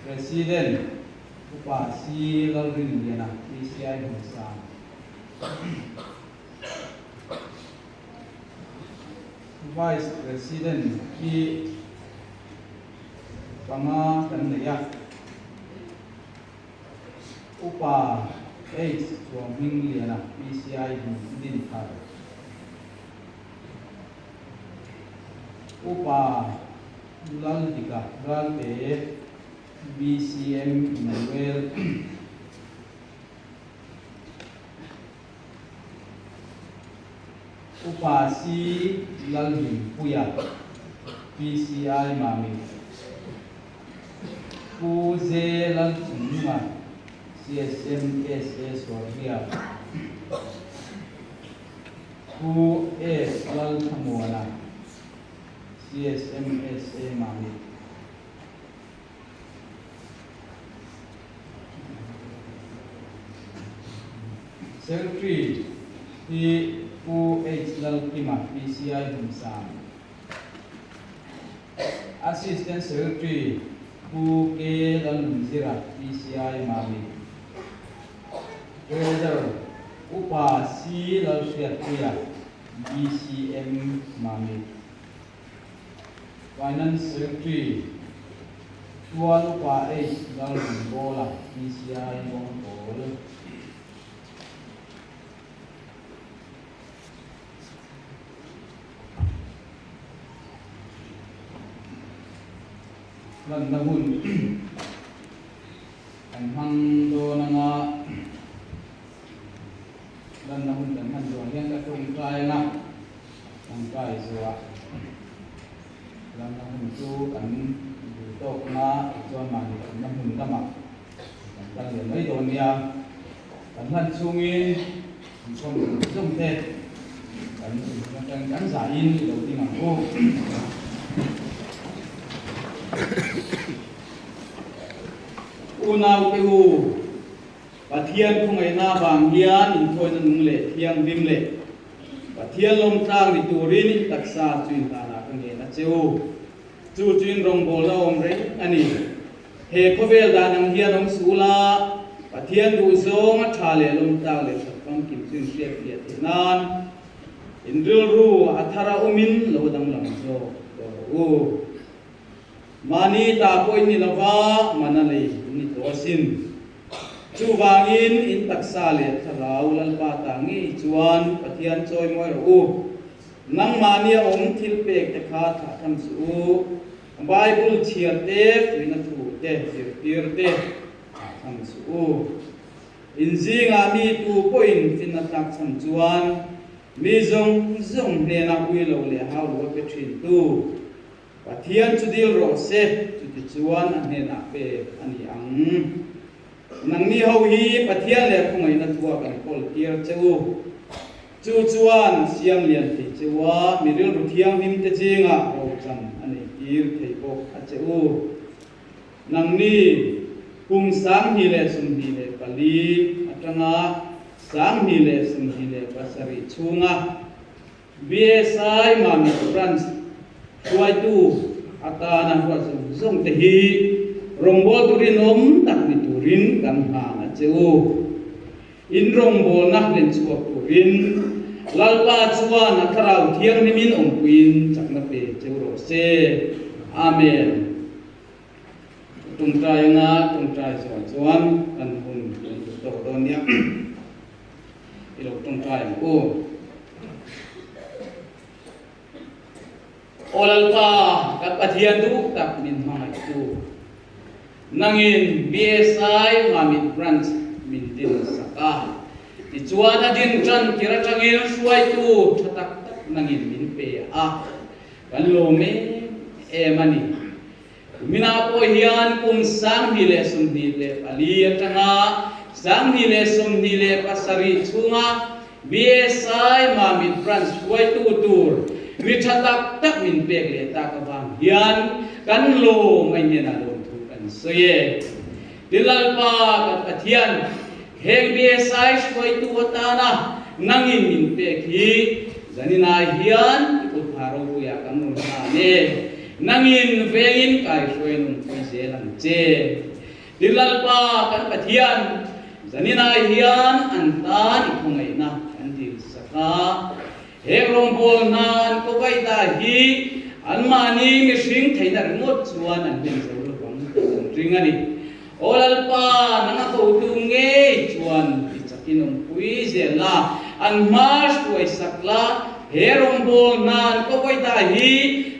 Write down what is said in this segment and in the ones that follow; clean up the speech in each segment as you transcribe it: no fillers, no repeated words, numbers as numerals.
President, Upa C. Lalrinliana, PCI Hmunsang. Vice President hi panga kan nei a, Upa H. Chuanghmingliana, PCI Dinthar. Upa Laldika Ralte, BCM Emmanuel. Upa C. Lalhimpuia, PCI Mamit, Pu J. Lalchungnunga, CSM SA Sawrhia, Pu S. Lalthamuana, CSM SA Mamit. Secretary hi Pu H. Lalkima, PCI Hmunsang. Assistant Secretary Pu K. Lalnunzira, PCI Mamit. Treasurer Upa C. Lalhriatpuia, BCM Mamit. Finance Secretary Tual Upa H. Lalrinbawla, PCI Bawngkawl. Lanna hun kan hmang dawn anga lanna hun kan hman zawh hian ka tawngtai anga tawngtai zawhah lanna hun chu kan duh tawk anga tichuan mahni awmna hmun lamah kan kal leh mai dawn nia. Kan hlan chhungin inkhawm zawng zawng te kan atang kan zahin i lo ding ang u. Unau te u, Pathian khawngaihna avang hian inthawina nung leh thianghlim leh Pathian lawmtlang ni turin in taksa chu inhlanah ka ngen a che u. Chu chu in rawngbawlna awm reng a ni. He khawvel dan ang hian awm suh ula, Pathian duh zawng a tha leh lawmtlak leh that famkim chu in hriat fiah theih nan in rilru a thar a awmin lo danglam zawk tawh rawh u. Mahni ta pawh in ni lova, mana lei in ni tawh asin. Chuvangin in taksa leh thlarau Lalpa ta ngei chuan Pathian chawi mawi rawh u. Nangmahni a awm thil pek te kha thlah tham suh u. Bible chhiar te, fuihna thu te, zirtir te thlah tham suh u. In zingah mi tu pawhin finna tlak chhan chuan mi zawng zawng hnenah ui lo leh hau lo a pe thin tu Pathian chu dil rawh se, chutichuan a hnenah pek a ni ang. Nangni ho hi Pathian leh khawngaihna thua kan kawl tir che u. Chu chuan siam lian thei che u a, mi rilru thianghlim te zingah rochan a nei tir thei bawk a che u. Nangni kum 2024 atanga 2027 chhunga BSI Mamit Branch hruaitu atana ruat zawng zawng te hi rawngbawltu rinawm tak ni turin kan hlan a che u. In rawngbawlna hlen chhuak turin Lalpa chuan a Thlarau Thianghlimin awmpuiin chakna pe cheu rawh se. Amen. Tawngtai anga tawngtai zawh chuan kan hun kan duh tawk dawn nia. I lo tawngtai ang u. Aw Lalpa, kan Pathian duh tak min hmangaihtu, nangin BSI Mamit Branch min din sak a, tichuan a din tan tir atangin hruaitu tha tak tak nangin min pe a, kan lawm em em a ni. Kuminah pawh hian kum 2024 atanga 2027 chhunga BSI Mamit Branch hruaitu tur mi tha tak tak min pek leh tak avang hian kan lawm a hnenah lawmthu kan sawi e. Tilalpa kan Pathian, heng BSI hruaitu atana nangin min pek hi zaninai hian i kut pha ropuiah kan rawn hlan e. Nangin vengin kaihruai nunpui zel ang che. Tin Lalpa kan Pathian, zaninah hian an tan i khawngaihna kan dilsak a. Heng rawngbawlna an kawvaihna hi anmahni mihring theihna ringawt chuan an hlen zo lo vang tih kan ring a ni. Aw Lalpa, nang a kotu ngei chuan ti chakin awmpui zel la, an hma hruai sak la, he rawngbawlna an kawvaihna hi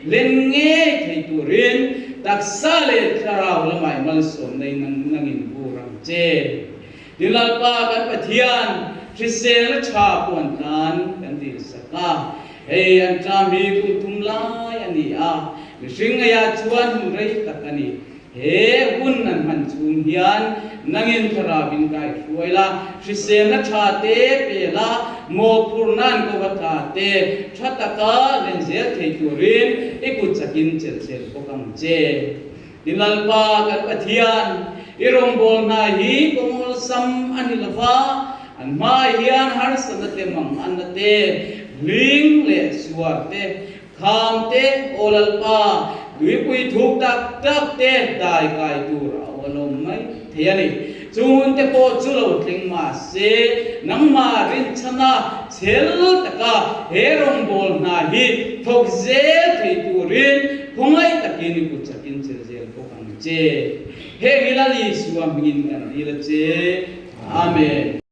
hlen ngei thei turin taksa leh thlarau lamah i malsawmna in nangin vur ang che. Ni Lalpa kan Pathian hriselna tha pawh an tan kan dilsak a, hei an tlam hi kum thum lai a ni a, mihring ngeiah chuan hun rei tak a ni. He hun an hman chhung hian nangin thlarau in kai hruai la, hriselna tha te pe la, mawhphurhna an ko va tla te tha taka len zel thei turin i kut chakin chelh zel bawk ang che. Ni Lalpa kan Pathian, i rawngbâwl hna hi kawngawlsam a ni lo va, an hmaah hian harsatna te manganna te, hling leh suar te, kham te, Aw Lalpa, tuipui thuk tak tak te dai kai tur a awlawm mai thei a ni. Chung hun te pawh chu lo thleng mah se, nangmah rinchhana chhel taka he rawngbâwl hna hi thawk zel thei turin khawngaih takin i kut chakin chel zel bawk ang che. Heng hi Lal Isua hmingin kan dil a che. Amen.